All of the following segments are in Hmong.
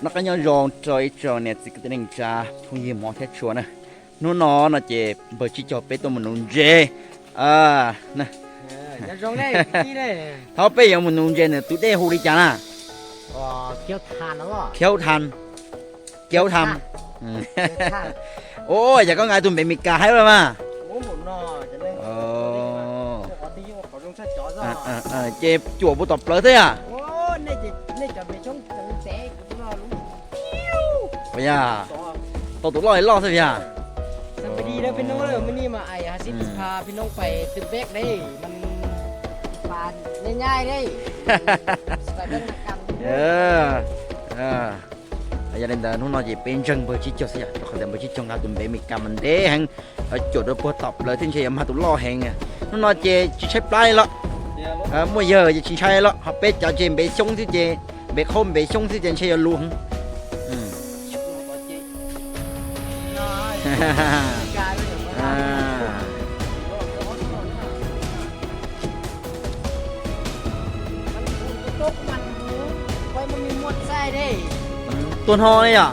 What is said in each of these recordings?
Noj qab nyob zoo rau ib tsoom niam txiv kwv tij neej tsa phooj ywg hmov thiab tshua na. Hnub no no ces npawg Tsib Caug peb tuaj mus nuv ntses. Thaum peb yuav mus nuv ntses nws tus dej hu li cas na? Khiav tham. Khiav tham. Ua yog koj nqa tus npe Mes Kas haib lawm mas. Ces cuam puag tom plawv thiab yom? Tau tus loj loj xwb yom? Yog li ntawd hnub no ces peb ntseeg npawg Tsib Caug xwb yom, rau qhov tias npawg Tsib Caug nqa tus npe Mes Kas mas ntev heev, cuam rau puag tom plawv thiab ntshe yuav mag tus loj heev. Hnub no ces tsis tshaib plab li lawm, muaj yawg ces tsis ntshai lawm, ho peb cov ces npe xyoob xwb ces, npe qhaub npe xyoob xwb ces ntshe yuav luv heev. Tuag no yom?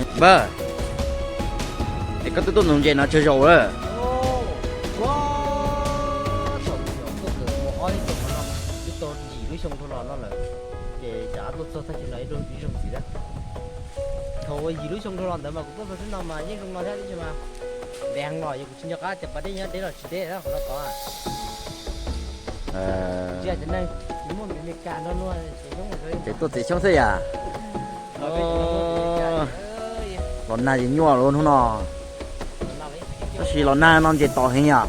Npawg, es koj twb tuaj nuv ntses no tsawg zaus lawm? Yim lub xyoo dhau los no lawm, ces cas tuaj txog tag kis no ib zaug ntxiv. Thaum yim lub xyoo dhau los ntawd mas kuv tuaj txog txij no mas yeej zoo no thiab, tab sis mas ntev heev los yog kuv tsis nco qab tias pas dej nyob deb los tsis deb qhov no tod. Tsis yog cov neeg tsis muaj npe Mes Kas no no ces tuaj txiav xyoob xwb yom? Los nag ces nyuaj lawm hnub no. Tab sis los nag no ntses tom heev yom?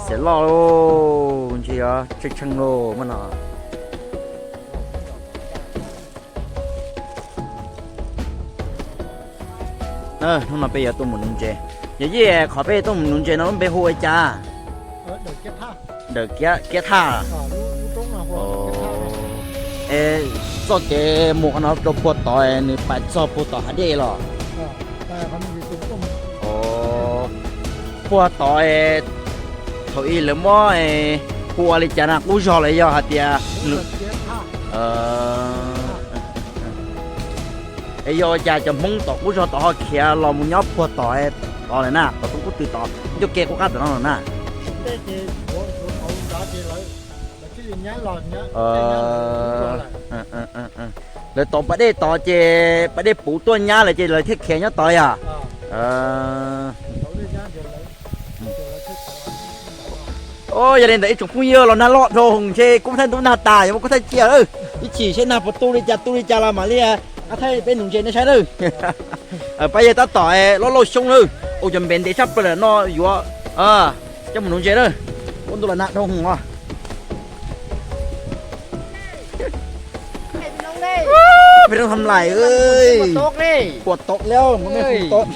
Xiav loj lauj, ntshe yuav tshee tshee lauj mas no. Hnub no peb yuav tuaj mus nuv ntses. Yog yij, qhov peb tuaj mus nuv ntses no lub npe hu ua cas? Dawm Kiab Thaj. Es txoj kev mus qhov no rau puag tod nws pais txog puag tom hav dej los? Puag tod, thaum ub lawv muab hu ua li cas na, qub zog los yog hais tias es yog ua cas cov Hmoob tom qub zog tod ho khiav los mus nyob puag tom tod lawm na, tom Toob Kub Twm tod ncauj ke qub qab tom no lawm na? Lawv tom pas dej tod ces pas dej puv tuaj nyab lawm ces lawv thiaj khiav nyob tod yom? Yog li ntawd ib tsoom phooj ywg, los nag loj dhau ntshe kuv thaij ntuj nag tas yuav muab kuv thaij cia lawm. Ib chim seb nag puas tu li cas tu li cas los mam li thaij peb nuv ntses nej saib lawm. Pab yawg tab tom loj lauj xyoob lawm, ua cov npe ntev tshaj plaws lawm no yuav coj mus nuv ntses lawm. Ua ntu los nag dhau os. Peb roob tham lais, puas tod liab, muaj mej puas tod.